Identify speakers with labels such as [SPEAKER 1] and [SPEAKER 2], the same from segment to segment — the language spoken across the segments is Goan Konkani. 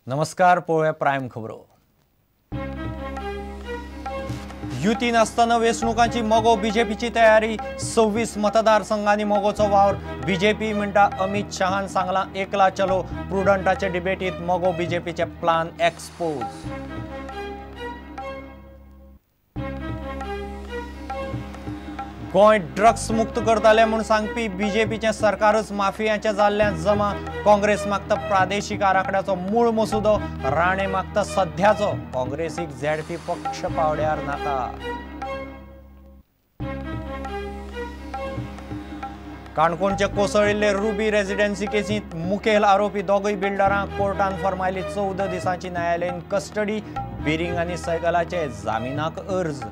[SPEAKER 1] नमस्कार, पळोवया प्रायम खबरो. युती नासतना वेंचणुकांची मगो बीजेपीची तयारी. 26 मतदारसंघांनी मगोचो वावर. बीजेपी म्हणटा अमित शहान सांगला एकला चलो. प्रुडंटाचे डिबेटीत मगो बीजेपीचे प्लान एक्सपोज. गोंय ड्रग्स मुक्त करतले म्हूण सांगपी बीजेपीचें सरकारच माफियांचें जाल्ल्यान जमा. काँग्रेस मागता प्रादेशीक आराखड्याचो मूळ मसुदो, राणे मागता सध्याचो. काँग्रेसीक झेडपी पक्ष पावड्यार नाका. काणकोणचे कोसळिल्ले रुबी रेजिडेन्सी केसींत मुखेल आरोपी दोगूय बिल्डरांक कोर्टान फर्मायली 14 दिसांची न्यायालयीन कस्टडी. बिरिंग आनी सैगलाचे जामिनाक अर्ज.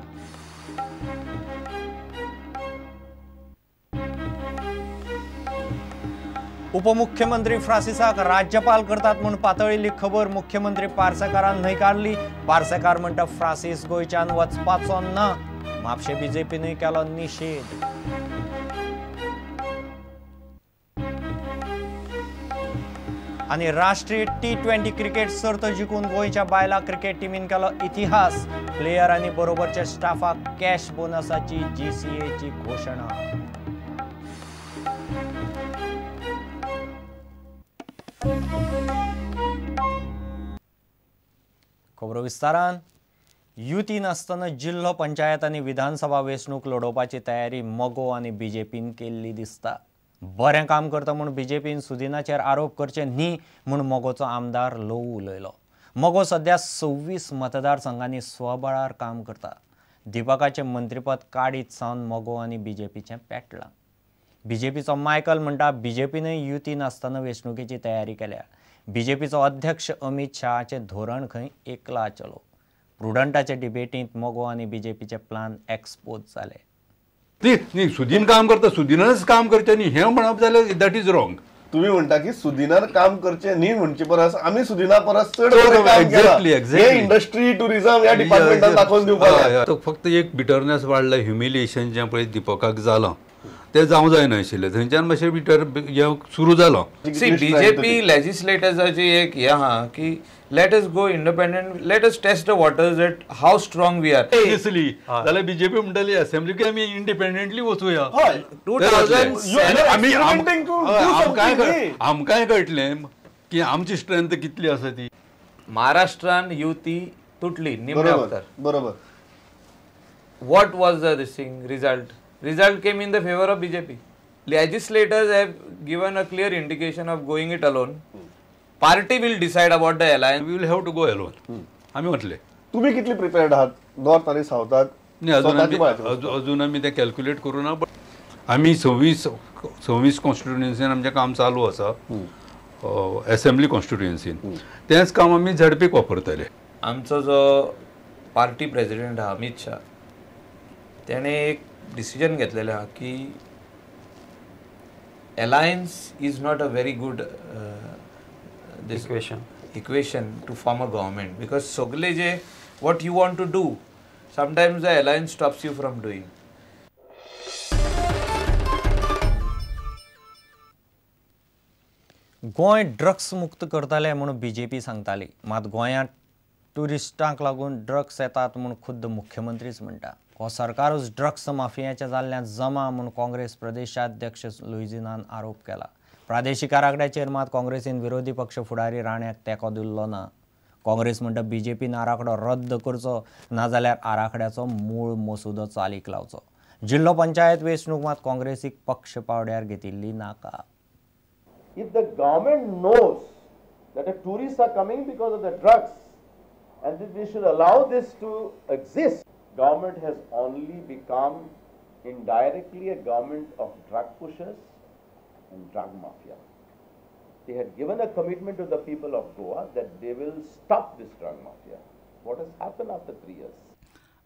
[SPEAKER 1] उपमुख्यमंत्री फ्रांसिसाक राज्यपाल करतात म्हूण पातळिल्ली खबर मुख्यमंत्री पार्सेकारान न्हयकारली. पार्सेकार म्हणटा फ्रांसिस गोंयच्यान वचपाचो ना. म्हापशें बीजेपीनूय केलो निशेध. आनी राष्ट्रीय T20 cricket सर्त जिखून गोंयच्या बायलां क्रिकेट टिमीन केलो इतिहास. प्लेयर आनी बरोबरच्या स्टाफाक कॅश बोनसाची GCAची घोशणा. खबरो विस्तारान. युती नासतना जिल्हो पंचायत आनी विधानसभा वेंचणूक लडोवपाची तयारी मगो आनी बीजेपीन केल्ली दिसता. बरें काम करता म्हूण बीजेपीन सुदिनाचेर आरोप करचे न्ही म्हूण मगोचो आमदार ल्हवू उलयलो. मगो सध्या 26 मतदारसंघांनी स्वबळार काम करता. दीपकाचें मंत्रीपद काडीत सावन मगो आनी बीजेपीचें पेटलां. बीजेपीचो मायकल म्हणटा बीजेपीनय युती नासतना वेंचणुकेची तयारी केल्या. बीजेपीचो अध्यक्ष अमित शहाचें धोरण खंय एकला चलो. प्रुडंटाचे डिबेटींत मगो आनी बीजेपीचे प्लान एक्सपोज जाले.
[SPEAKER 2] न्ही सुदीन काम करता, सुदिनानच काम करचें न्ही हें म्हणप जाल्यार that is wrong.
[SPEAKER 3] तुमी म्हणटा की सुदिनान काम करचें न्ही म्हणचे परस आमी सुदिना परस चड काम केलां. हे इंडस्ट्री टुरिझम ह्या डिपार्टमेंटान दाखोवन दिवपाक.
[SPEAKER 2] फक्त एक बिटरनेस वाडला, ह्युमिलिएशन जें पळय दीपकाक जालां तें जावं जायना आशिल्लें, थंयच्यान मातशें बिटर हें सुरू जालो.
[SPEAKER 4] सी बीजेपी लेजिस्लेटर्साची एक हें आहा की let us go independent, let us test the waters at how strong we are.
[SPEAKER 2] दिसली जाल्यार बीजेपी म्हणटाली असेंब्लीक आमी इंडिपेंडंटली वचुया. आमकांय कळटलें की आमची स्ट्रेंथ कितली आसा ती.
[SPEAKER 4] महाराष्ट्रान युती तुटली निमण्या वखतार.
[SPEAKER 3] बरोबर.
[SPEAKER 4] What was the this thing result? Result came in the favor of BJP. Legislators have given a clear indication of going it alone. Party will decide about the alliance.
[SPEAKER 2] We will have to go alone. आम्ही म्हटले.
[SPEAKER 3] तुम्ही कितली प्रिपेअर्ड आहात नॉर्थ आणि साऊथात?
[SPEAKER 2] अजून आम्ही ते कॅल्क्युलेट करू ना. आम्ही 26 कॉन्स्टिट्युएन्सीन आमचें काम चालू आसा. असेंब्ली कॉन्स्टिट्युएन्सीन तेंच काम आमी झडपीक वापरतले.
[SPEAKER 4] आमचो जो पार्टी प्रेसिडेंट आहा अमित शाह, तेणें एक डिसिजन घेतलेलें आहा की alliance is not a very good equation to form a government, because सगळे जे what you want to do sometimes the alliance stops you from doing.
[SPEAKER 1] Goa drugs मुक्त करतले म्हूण बीजेपी सांगताली, मात गोंयांत ट्युरिस्टांक लागून ड्रग्स येतात म्हूण खुद्द मुख्यमंत्रीच म्हणटा. हो सरकारूच ड्रग्स माफियाच्या जाल्ल्यान जमा म्हूण काँग्रेस प्रदेशाध्यक्ष लुईजिनान आरोप केला. प्रादेशीक आराखड्याचेर मात काँग्रेसीन विरोधी पक्ष फुडारी राण्याक तेंको दिल्लो ना. काँग्रेस म्हणटा बीजेपीन आराखडो रद्द करचो, नाजाल्यार आराखड्याचो मूळ मसुदो चालीक लावचो. जिल्हो पंचायत वेंचणूक मात काँग्रेसीक पक्ष पावड्यार घेतिल्ली नाका.
[SPEAKER 5] If the government knows that the tourists are coming because of the drugs and that we should allow this to exist, government has only become indirectly a government of drug pushers and drug mafia. They had given a commitment to the people of Goa that they will stop this drug mafia. What has happened after 3 years?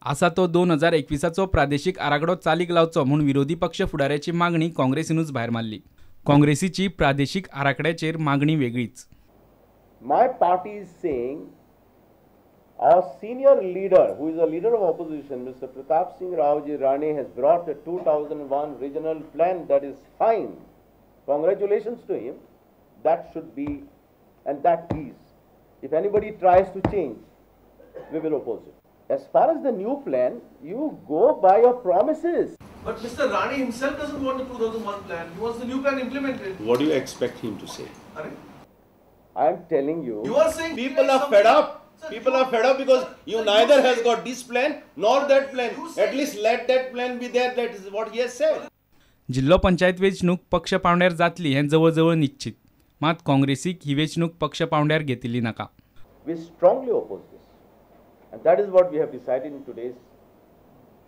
[SPEAKER 6] आसा तो 2021चो प्रादेशीक आराखडो चालीक लावचो म्हूण विरोधी पक्ष फुडाऱ्याची मागणी काँग्रेसीनूच भायर मारली. काँग्रेसीची प्रादेशीक आराखड्याचेर मागणी वेगळीच.
[SPEAKER 5] My party is saying our senior leader, who is a leader of opposition, Mr. Pratap Singh Raoji Rane, has brought a 2001 regional plan that is fine. Congratulations to him. That should be, and that is If anybody tries to change, we will oppose it. As far as the new plan, you go by your promises.
[SPEAKER 7] But Mr. Rane himself doesn't want the 2001 plan. He wants the new plan implemented.
[SPEAKER 8] What do you expect him to say?
[SPEAKER 7] Arre?
[SPEAKER 5] I am telling you.
[SPEAKER 7] You are saying
[SPEAKER 8] people are fed up. Sir, people are fed up because you neither has got this plan nor that plan. At least let that plan be there. That is what he has said.
[SPEAKER 6] जिल्हो पंचायत वेंचणूक पक्ष पावंड्यार जातली हें जवळ जवळ निश्चित. मात काँग्रेसीक ही वेंचणूक पक्ष पावंड्यार घेतिल्ली नाका.
[SPEAKER 5] We strongly oppose this. And that is what we have decided in today's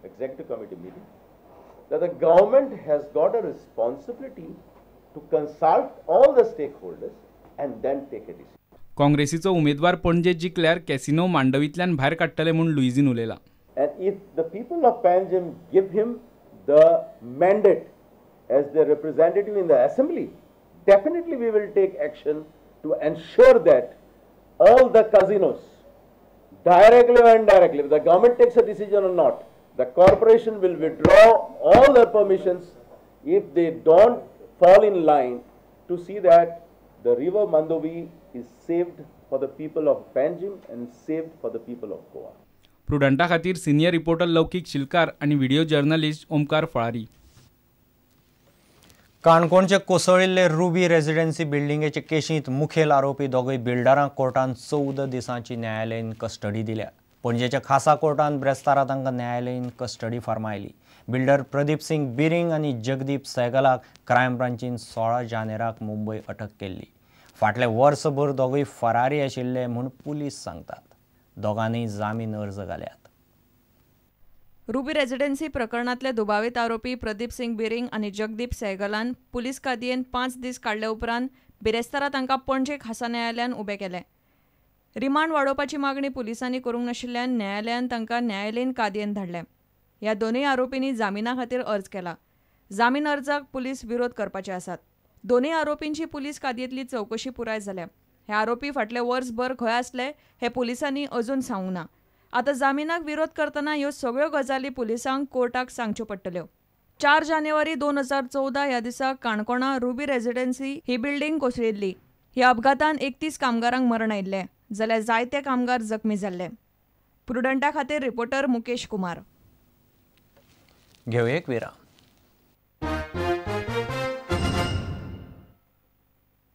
[SPEAKER 5] executive committee meeting, that the government has got a responsibility to consult all the stakeholders and then take a decision.
[SPEAKER 6] काँग्रेसीचो उमेदवार पणजे जिखल्यार कॅसिनो मांडवींतल्यान भायर काडटले म्हूण Luizinho उलयला.
[SPEAKER 5] And if the people of Panjim give him the mandate as their representative in the assembly, definitely we will take action to ensure that all the casinos, directly or indirectly, if the government takes a decision or not, the corporation will withdraw all their permissions if they don't fall in line to see that the river Mandovi is saved for the people of Panjim and saved for the people of Goa.
[SPEAKER 6] प्रुडंटा खातीर सिनियर रिपोर्टर लौकिक शिलकार आणि व्हिडिओ जर्नलिस्ट ओमकार फळारी.
[SPEAKER 1] काणकोणचे कोसळिल्ले रुबी रेजिडेन्सी बिल्डिंगेचे केशींत मुखेल आरोपी दोगूय बिल्डरांक कोर्टान 14 दिसांची न्यायालयीन कस्टडी दिल्या. पणजेच्या खासा कोर्टान ब्रेस्तारा तांकां न्यायालयीन कस्टडी फर्मायली. बिल्डर प्रदीप सिंग बिरिंग आनी जगदीप सहगलाक क्रायम ब्रांचीन 16 जानेराक मुंबय अटक केल्ली. फाटले वर्सभर दोगूय फरारी आशिल्ले म्हूण पुलीस सांगतात. दोगांनी जामीन अर्ज घाल्यात.
[SPEAKER 9] रुबी रेजिडेन्सी प्रकरणांतले दुबावीत आरोपी प्रदीप सिंग बिरिंग आनी जगदीप सहगलान पुलीस कादयेन 5 दीस काडले उपरांत बिरेस्तारा तांकां पणजे खासा न्यायालयान उबे केले. रिमांड वाडोवपाची मागणी पुलिसांनी करूंक नाशिल्ल्यान न्यायालयान तांकां न्यायालयीन कादयेन धाडले. ह्या दोनूय आरोपींनी जामिना खातीर अर्ज केला. जामीन अर्जाक पुलीस विरोध करपाचे आसात. दोनूय आरोपींची पुलीस कादयेंतली चवकशी पुराय जाल्या. हे आरोपी फाटले वर्सभर खंय आसले हे पुलिसांनी अजून सांगूंक ना. आतां जामिनाक विरोध करतना ह्यो सगळ्यो गजाली पुलिसांक कोर्टाक सांगच्यो पडटल्यो. 4 जानेवारी 2014 ह्या दिसा काणकोणा रुबी रेजिडेन्सी ही बिल्डिंग कोसळिल्ली. ह्या अपघातान 31 कामगारांक मरण आयिल्लें जाल्यार जायते कामगार जखमी जाल्ले. प्रुडंटा खातीर रिपोर्टर मुकेश कुमार.
[SPEAKER 1] घेवया एक विराम.